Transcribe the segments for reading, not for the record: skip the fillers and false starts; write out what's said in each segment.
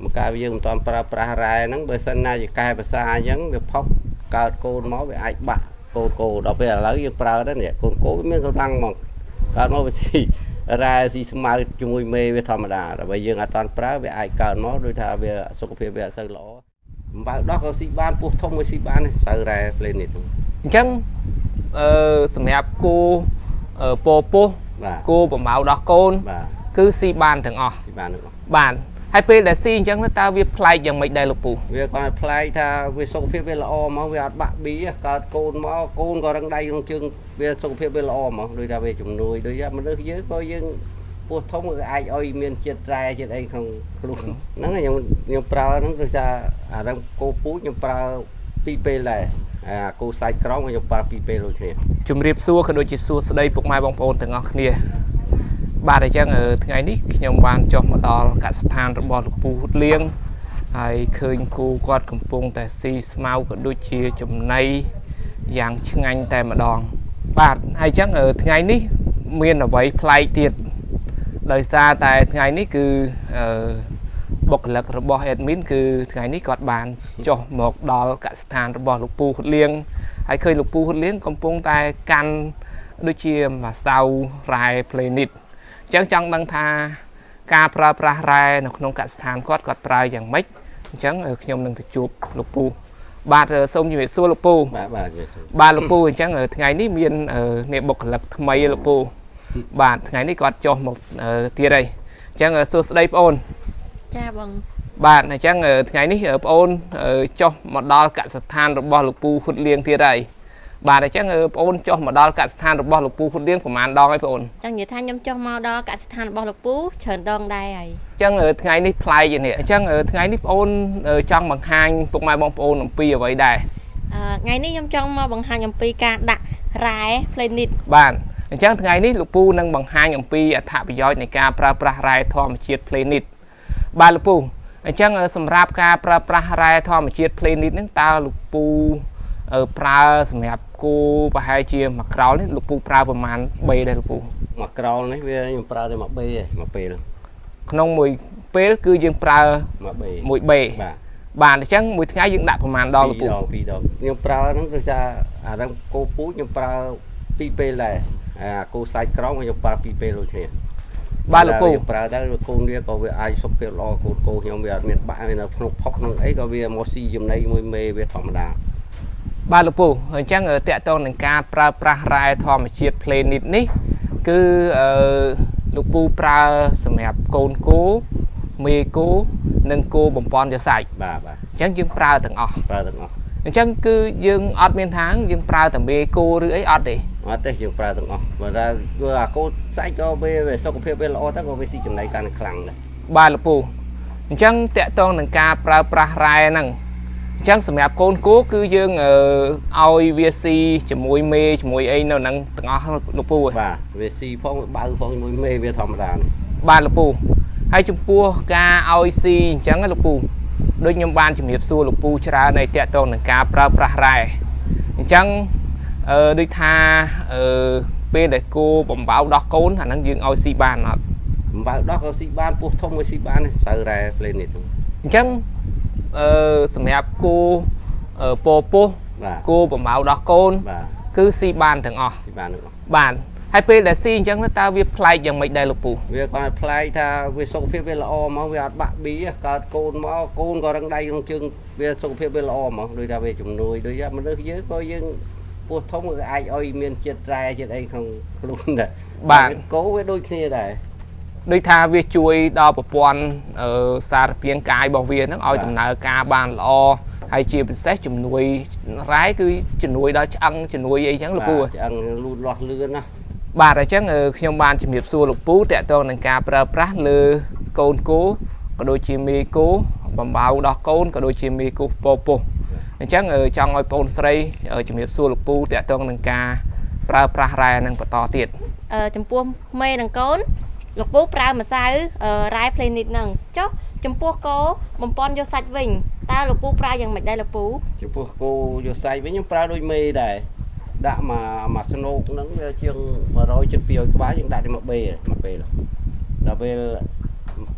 មកកាលយើងមិនតាន់ប្រើប្រាស់រ៉ែហ្នឹងបើសិនណាជាកែភាសាអញ្ចឹងវាផុកកើតកូនមកវាអាចបាក់កូនគោដល់ពេលឥឡូវយើងប្រើទៅនេះកូនគោវាមានកម្លាំងមកកើតមកវាស៊ីរ៉ែស៊ីស្មៅជាមួយមេវាធម្មតាដល់ពេលយើងអត់តាន់ប្រើវាអាចកើតមកដូចថាវាសុខភាពវាអត់សូវល្អអំបៅដោះក៏ស៊ីបានពោះធំក៏ស៊ីបានស្រូវរ៉ែផ្លេននេះ អញ្ចឹងអឺសម្រាប់គោពោពោះគោបំៅដោះកូនគឺស៊ីបានទាំងអស់ ស៊ីបានទាំងអស់ បាទហើយពេលដែលស៊ីអញ្ចឹងតើវាប្លែកយ៉ាងម៉េចដែរលោកពូ វាគាត់ប្លែកថាវាសុខភាពវាល្អមកវាអត់បាក់ប៊ីកើតកូនមកកូនក៏រឹងដៃក្នុងជើងវាសុខភាពវាល្អមកដូចថាវាជំនួយដូចថាមនុស្សយើងក៏យើងពោះធំក៏អាចឲ្យមានជាតិរ៉ែជាតិអីក្នុងខ្លួនហ្នឹងខ្ញុំប្រើហ្នឹងដូចថាអារឹងគោពូជខ្ញុំប្រើពីរពេលដែរអាគោសាច់ក្រោមខ្ញុំប្រើពីរពេលដូចគ្នា ជំរាបសួរក៏ដូចជាសួស្តីពុកម៉ែបងប្អូនទាំងអស់គ្នាបាទអញ្ចឹងថ្ងៃនេះខ្ញុំបានចុះមកដល់កសិដ្ឋានរបស់លោកពូហ៊ុតលៀងហើយឃើញគូគាត់កំពុងតែស៊ីស្មៅក៏ដូចជាចំណីយ៉ាងឆ្ងាញ់តែម្ដងបាទហើយអញ្ចឹងថ្ងៃនេះមានអ្វីប្លែកទៀតដោយសារតែថ្ងៃនេះគឺបុគ្គលិករបស់ admin គឺថ្ងៃនេះគាត់បានចុះមកដល់កសិដ្ឋានរបស់លោកពូហ៊ុតលៀងហើយឃើញលោកពូហ៊ុតលៀងកំពុងតែកាន់ដូចជាម្សៅរ៉ែ Planet អញ្ចឹងចង់ដឹងថាការប្រើប្រាស់រ៉ែនៅក្នុងកសិដ្ឋានគាត់គាត់ប្រើយ៉ាងម៉េចអញ្ចឹងខ្ញុំនឹងទៅជួបលោកពូបាទសូមជំរាបសួរលោកពូ បាទបាទជំរាបសួរ បាទលោកពូអញ្ចឹងថ្ងៃនេះមានអ្នកបុគ្គលិកថ្មីលោកពូបាទថ្ងៃនេះគាត់ចុះមកទៀតហើយអញ្ចឹងសួស្តីប្អូន ចាបង បាទអញ្ចឹងថ្ងៃនេះប្អូនចុះមកដល់កសិដ្ឋានរបស់លោកពូហ៊ុតលៀងទៀតហើយបាទអញ្ចឹងប្អូនចុះមកដល់កសិដ្ឋានរបស់លោកពូហ៊ុតលៀងប្រហែលដងហើយប្អូន ចង់និយាយថាខ្ញុំចុះមកដល់កសិដ្ឋានរបស់លោកពូច្រើនដងដែរហើយ អញ្ចឹងថ្ងៃនេះប្លែកនេះអញ្ចឹងថ្ងៃនេះប្អូនចង់បង្ហាញពុកម៉ែបងប្អូនអំពីអ្វីដែរ ថ្ងៃនេះខ្ញុំចង់មកបង្ហាញអំពីការដាក់រ៉ែ Planet បាទអញ្ចឹងថ្ងៃនេះលោកពូនឹងបង្ហាញអំពីអត្ថប្រយោជន៍នៃការប្រើប្រាស់រ៉ែធម្មជាតិ Planet បាទលោកពូអញ្ចឹងសម្រាប់ការប្រើប្រាស់រ៉ែធម្មជាតិ Planet ហ្នឹងតើលោកពូប្រើសម្រាប់គោប្រហែលជាមួយក្រោលនេះលោកពូប្រើប្រមាណ3ដែរលោកពូ មួយក្រោលនេះវាខ្ញុំប្រើតែមួយបេឯងមួយពេល ក្នុងមួយពេលគឺយើងប្រើ មួយបេ មួយបេ បាទ បាទអញ្ចឹងមួយថ្ងៃយើងដាក់ប្រមាណដងលោកពូ ពីរដងពីរដងខ្ញុំប្រើហ្នឹងគឺថាអារឹងគោពូជខ្ញុំប្រើពីរពេលដែរអាគោសាច់ក្រោមខ្ញុំប្រើពីរពេលដូចគ្នា បាទលោកពូ ខ្ញុំប្រើទៅកូនវាក៏វាអាចសុខភាពល្អកូនគោខ្ញុំវាអត់មានបាក់វានៅក្នុងផុកក្នុងអីក៏វាមកស៊ីចំណីមួយមេវាធម្មតា បាទលោកពូអញ្ចឹងតកតងនឹងការប្រើប្រាស់រ៉ែធម្មជាតិ Planet នេះគឺលោកពូប្រើសម្រាប់កូនគោមេគោនិងគោបំពន់យកសាច់ បាទបាទ អញ្ចឹងយើងប្រើទាំងអស់ ប្រើទាំងអស់ អញ្ចឹងគឺយើងអត់មានថាយើងប្រើតែមេគោឬអីអត់ទេ អត់ទេយើងប្រើទាំងអស់បើថាវាអាគោសាច់ក៏វាសុខភាពវាល្អទៅក៏វាស៊ីចំណីកាន់តែខ្លាំងដែរ បាទលោកពូអញ្ចឹងតកតងនឹងការប្រើប្រាស់រ៉ែហ្នឹងអញ្ចឹងសម្រាប់កូនគោគឺយើងឲ្យវាស៊ីជាមួយមេជាមួយអីនៅហ្នឹងទាំងអស់លោកពូ បាទវាស៊ីផងវាបើផងជាមួយមេវាធម្មតានេះ បាទលោកពូហើយចំពោះការឲ្យស៊ីអញ្ចឹងណាលោកពូដូចខ្ញុំបានជំរាបសួរលោកពូច្រើននៃតកតងនឹងការប្រើប្រាស់រ៉ែអញ្ចឹងដូចថាពេលដែលគោបំបៅដោះកូនអាហ្នឹងយើងឲ្យស៊ីបានអត់ អំបៅដោះក៏ស៊ីបានពោះធំក៏ស៊ីបានស្រូវរ៉ែ Planet អញ្ចឹងសម្រាប់គោពោពោះ បាទ គោបំបៅដោះកូន បាទ គឺស៊ីបានទាំងអស់ ស៊ីបានទាំងអស់ បាទហើយពេលដែលស៊ីអញ្ចឹងតើវាប្លែកយ៉ាងម៉េចដែរលោកពូ វាគាត់ប្លែកថាវាសុខភាពវាល្អមកវាអត់បាក់ប៊ីកើតកូនមកកូនក៏រឹងដៃក្នុងជើងវាសុខភាពវាល្អមកដូចថាវាជំនួយដូចថាមនុស្សយើងក៏យើងពោះធំក៏អាចឲ្យមានជាតិរ៉ែជាតិអីក្នុងខ្លួនដែរ បាទ គោវាដូចគ្នាដែរ ដូចថាវាជួយដល់ប្រព័ន្ធសារពាង្គកាយរបស់វាហ្នឹងឲ្យដំណើរការបានល្អហើយជាពិសេសជំនួយរ៉ែគឺជំនួយដល់ឆ្អឹងជំនួយអីចឹងលោកពូ បាទឆ្អឹងលូតលាស់លឿនណាស់ បាទអញ្ចឹងខ្ញុំបានជំរាបសួរលោកពូតកតងនឹងការប្រើប្រាស់លើកូនគោក៏ដូចជាមេគោបំបៅដោះកូនក៏ដូចជាមេគោពោពោះអញ្ចឹងចង់ឲ្យប្អូនស្រីជំរាបសួរលោកពូតកតងនឹងការប្រើប្រាស់រ៉ែនឹងបន្តទៀត ចំពោះមេនិងកូនលោកពូប្រើម្សៅរ៉ែ Planet ហ្នឹងចុះចំពោះគោបំពន់យកសាច់វិញតើលោកពូប្រើយ៉ាងម៉េចដែរលោកពូ ចំពោះគោយកសាច់វិញខ្ញុំប្រើដូចមេដែរដាក់មកស្នូកហ្នឹងវាជាង100ជិត200ក្បាលយើងដាក់តែមួយបេមួយពេលដល់ពេល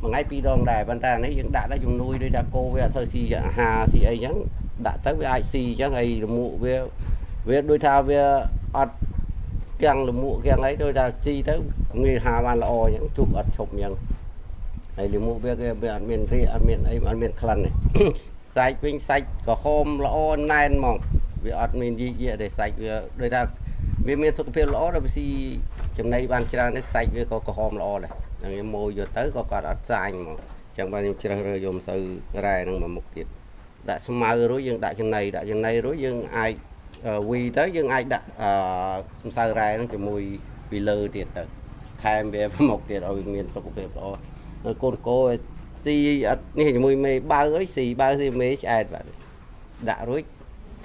មួយថ្ងៃពីរដងដែរប៉ុន្តែនេះយើងដាក់ដែរជំនួយដូចថាគោវាអត់ធ្វើស៊ីអាហារស៊ីអីចឹងដាក់ទៅវាអាចស៊ីចឹងហើយលមួកវាវាដូចថាវាអត់គាំងលមួកគាំងអីដូចថាស៊ីទៅងាយហាបានល្អចឹងជប់អត់ឈប់ចឹងហើយលមួកវាគេវាអត់មានរាកអត់មានអីអត់មានក្លិនទេសាច់វិញសាច់ក្រហមល្អណែនហ្មងវាអត់មានយីយទេសាច់វាដូចថាវាមានសុខភាពល្អដល់វាស៊ីចំណីបានច្រើននេះសាច់វាក៏ក្រហមល្អដែរហើយម៉ូយយកទៅក៏គាត់អត់សាញហ្មងចឹងបានខ្ញុំជ្រើសរើសយកម្សៅរ៉ែហ្នឹងមកមុខទៀតដាក់ស្មៅរួចយើងដាក់ចំណីដាក់ចំណីរួចយើងអាចវីទៅយើងអាចដាក់ម្សៅរ៉ែហ្នឹងជាមួយពីលើទៀតទៅថែមវាមកទៀតឲ្យមានសុខភាពល្អនៅកូនគោស៊ីអត់នេះជាមួយមេបើអីស៊ីបើស៊ីមេឆ្អែតបាទដាក់រួច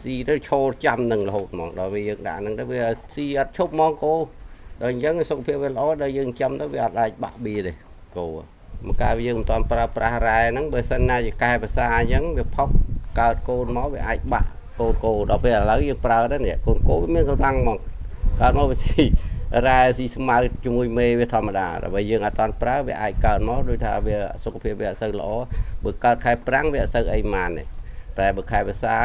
ស៊ីទៅឈរចាំនឹងរហូតហ្មងដល់វាយើងដាក់ហ្នឹងទៅវាស៊ីអត់ឈប់ហ្មងគោដល់អញ្ចឹងសុខភាពវាល្អដល់យើងចាំទៅវាអត់អាចបាក់បៀទេគោមកកាលយើងមិនតាន់ប្រើប្រាស់រ៉ែហ្នឹងបើសិនណាជាកែភាសាអញ្ចឹងវាផុកកើតកូនមកវាអាចបាក់កូនគោដល់ពេលឥឡូវយើងប្រើទៅនេះកូនគោវាមានកម្លាំងហ្មងកើតមកវាស៊ីរ៉ែស៊ីស្មៅជាមួយមេវាធម្មតាដល់ពេលយើងអត់តាន់ប្រើវាអាចកើតមកដូចថាវាសុខភាពវាអត់សូវល្អបើកើតខែប្រាំងវាអត់សូវអីម៉ានទេតែបើខែភាសា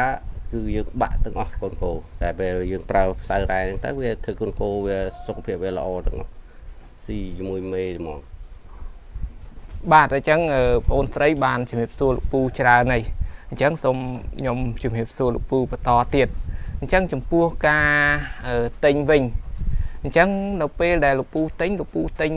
គឺយើងបាក់ទាំងអស់កូនគោតែពេលយើងប្រើផ្សៅរ៉ែហ្នឹងទៅវាធ្វើកូនគោវាសុខភាពវាល្អទាំងអស់ស៊ីជាមួយមេហ្មងបាទអញ្ចឹងបងស្រីបានជំរាបសួរលោកពូច្រើនហើយអញ្ចឹងសូមខ្ញុំជំរាបសួរលោកពូបន្តទៀតអញ្ចឹងចំពោះការទិញវិញអញ្ចឹងនៅពេលដែលលោកពូទិញលោកពូទិញ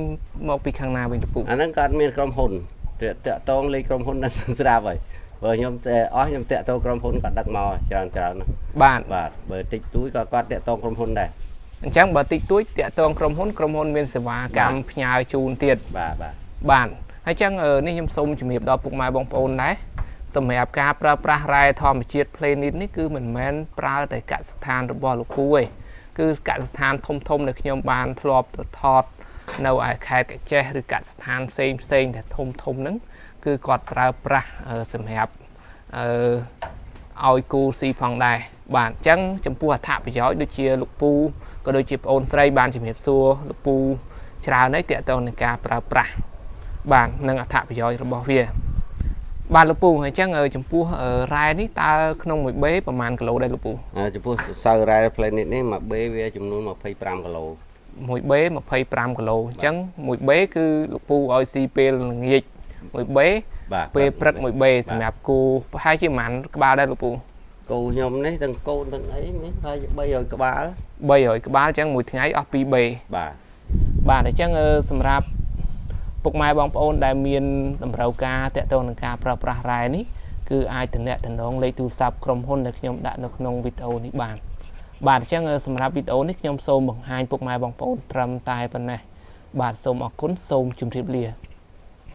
មកពីខាងណាវិញលោកពូអាហ្នឹងក៏អត់មានក្រុមហ៊ុនតាក់តងលេខក្រុមហ៊ុននឹងស្រាប់ហើយបើខ្ញុំតែអស់ខ្ញុំតាក់ទងក្រុមហ៊ុនគាត់ដឹកមកច្រើនច្រើនណាស់បាទបាទបើតិចតួចក៏គាត់តាក់ទងក្រុមហ៊ុនដែរអញ្ចឹងបើតិចតួចតាក់ទងក្រុមហ៊ុនក្រុមហ៊ុនមានសេវាកម្មផ្ញើជូនទៀតបាទបាទបាទហើយចឹងនេះខ្ញុំសូមជំរាបដល់ពុកម៉ែបងប្អូនដែរសម្រាប់ការប្រើប្រាស់រ៉ែធម្មជាតិ Planet នេះគឺមិនមែនប្រើតែកសិដ្ឋានរបស់លោកពូទេគឺកសិដ្ឋានធំធំដែលខ្ញុំបានធ្លាប់ទៅថតនៅឯខេត្តកញ្ចេះឬកសិដ្ឋានផ្សេងផ្សេងដែលធំធំហ្នឹងគឺគាត់ប្រើប្រាស់សម្រាប់ឲ្យគូស៊ីផងដែរបាទអញ្ចឹងចំពោះអត្ថប្រយោជន៍ដូចជាលោកពូក៏ដូចជាប្អូនស្រីបានជំរាបសួរលោកពូច្រើនហើយទាក់ទងនឹងការប្រើប្រាស់បាទនិងអត្ថប្រយោជន៍របស់វាបាទលោកពូអញ្ចឹងចំពោះរ៉ែនេះតើក្នុងមួយបេប្រហែលគីឡូដែរលោកពូចំពោះសៅរ៉ែ Planet នេះមួយបេវាចំនួន25គីឡូមួយបេ25គីឡូអញ្ចឹងមួយបេគឺលោកពូឲ្យស៊ីពេលល្ងាចមួយបេពេលព្រឹកមួយបេសម្រាប់គោប្រហែលជាប្រហែលក្បាលដែរលោកពូគោខ្ញុំនេះទាំងកូនទាំងអីនេះប្រហែលជា300ក្បាល300ក្បាលអញ្ចឹងមួយថ្ងៃអស់2បេបាទបាទអញ្ចឹងសម្រាប់ពុកម៉ែបងប្អូនដែលមានតម្រូវការទាក់ទងនឹងការប្រើប្រាស់រ៉ែនេះគឺអាចទំនាក់ទំនងលេខទូរស័ព្ទក្រុមហ៊ុនដែលខ្ញុំដាក់នៅក្នុងវីដេអូនេះបានបាទអញ្ចឹងសម្រាប់វីដេអូនេះខ្ញុំសូមបង្ហាញពុកម៉ែបងប្អូនត្រឹមតែប៉ុណ្ណេះបាទសូមអរគុណសូមជម្រាបលា